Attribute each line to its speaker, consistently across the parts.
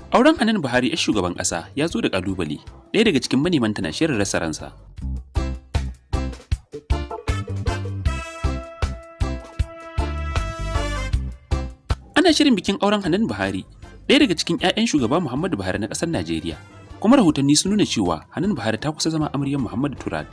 Speaker 1: Auren Hanan Buhari 'yar shugaban ƙasa ya zo da ƙalubale, ɗaya daga cikin manemanta na shirin rasa ransa. Ana shirin bikin auren Hanan Buhari, ɗaya daga cikin 'ya'yan shugaba Muhammadu Buhari na ƙasar Najeriya. Kuma rahotanni sun nuna cewa Hanan Buhari ta kusa zama amaryar Muhammadu Turad.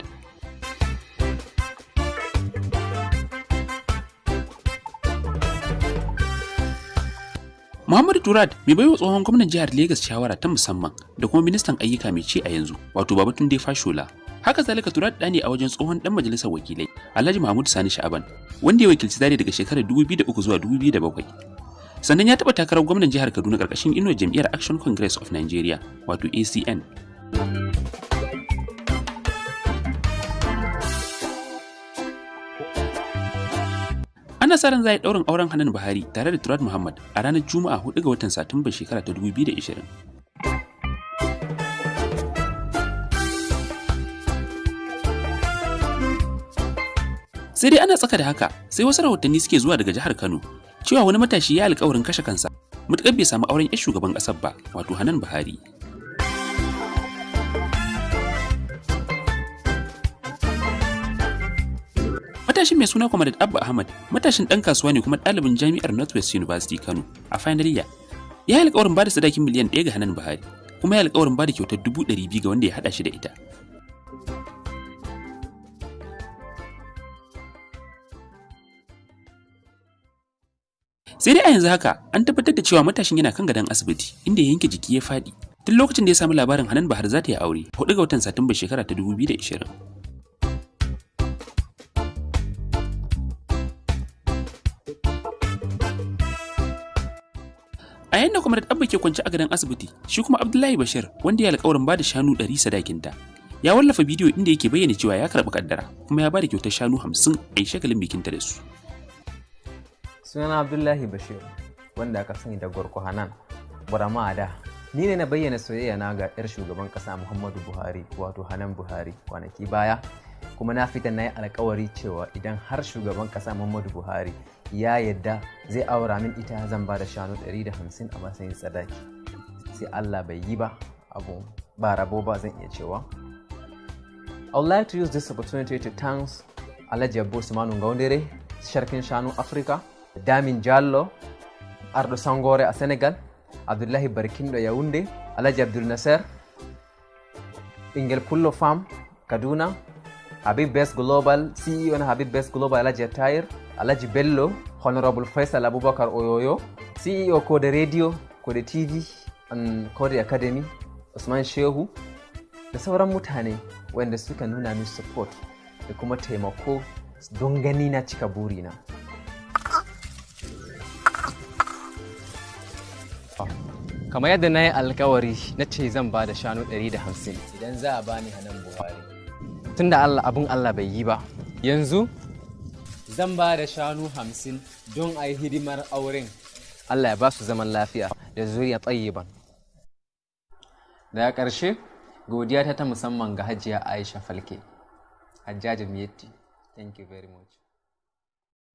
Speaker 1: Muhammadu Turad mai baiwa tsohon gwamnan jihar Legas shawara ta musamman da kuma ministan ayyuka mai ci a yanzu, wato Babatunde Fashola. Haka zalika, Turad ɗa ne a wajen tsohon ɗan majalisar wakilai Alhaji Mahmud Sani Sha'aban, wanda ya wakilci Zaria daga shekarar 2003 zuwa 2007. Sannan ya taɓa takarar gwamnan jihar Kaduna ƙarƙashin inuwar jam'iyyar Action Congress of Nigeria, wato ACN. Ana sa ran za a yi ɗaurin auren Hanan Buhari tare da Turad Muhammad a ranar Juma'a, 4 ga watan Satumba shekara ta 2020. Sai dai ana tsaka da haka, sai wasu rahotanni suke zuwa daga jihar Kano cewa wani matashi ya alkawarin kashe kansa mutukar bai samu auren 'yar shugaban ƙasar ba, wato Hanan Buhari. Matashin mai suna Comrade Abba Ahmad, matashin ɗan kasuwa ne kuma ɗalibin jami'ar Northwest University Kano a final year. Ya yi alkawarin bada sadakin miliyan 1 ga Hanan Buhari, kuma ya yi alkawarin bada kyautar 200,000 ga wanda ya haɗa shi da ita. Sai dai a yanzu haka an tabbatar da cewa matashin yana kan gadon asibiti, inda ya yanke jiki ya faɗi tun lokacin da ya samu labarin Hanan Buhari za ta yi aure 4 ga watan Satumba shekara ta 2020. A yayin da kuma Abba ke kwance a gadon asibiti, shi kuma Abdullahi Bashir, wanda ya alƙawarin bada shanu 100 sadakinta, ya wallafa bidiyo inda yake bayyana cewa ya karɓi kaddara kuma ya bada kyautar shanu 50 a yi shagalin bikinta da su.
Speaker 2: Sunana Abdullahi Bashir, wanda aka sani da Gorko Hanan Burama. A da ni ne na bayyana soyayya na ga 'yar shugaban kasa Muhammadu Buhari, wato Hanan Buhari, kwanaki baya. Kuma na fita na yi alkawari cewa idan har shugaban kasa Muhammadu Buhari ya yadda zai aura min ita, zan ba da shanu 150 a matsayin sadaki. Sai Allah bai yi ba, abu ba rabo ba zan iya cewa. I would like to use this opportunity to thank Alhaji Abu Usmanu Ngaundere, Sharkin Shanu Africa, Damin Jallo, Ardo Sangore a Senegal, Abdullahi Barkindo Yaounde, Alhaji Abdul Nasser, Ingel Pullo Farm, Kaduna, Habib Best Global, CEO na Habib Best Global Alhaji Atayir, Alhaji Bello, Honorable Faisal Abubakar Oyoyo, CEO Kode Radio, Kode TV, and Kode Academy, Usman Shehu, da sauran mutane wanda suka nuna min support da kuma taimako don gani na cika burina. Kamar yadda na yi alkawari, na ce zan ba da shanu 150 idan za a bani Hanan Buhari. Tunda Allah abun Allah bai yi ba, yanzu zan ba da shanu 50 don a yi hidimar auren. Allah ya ba su zaman lafiya da zuriya tayyiban. Daga ƙarshe, godiya ta musamman ga Hajiya Aisha Falke Hajjaji Mietti. Thank you very much.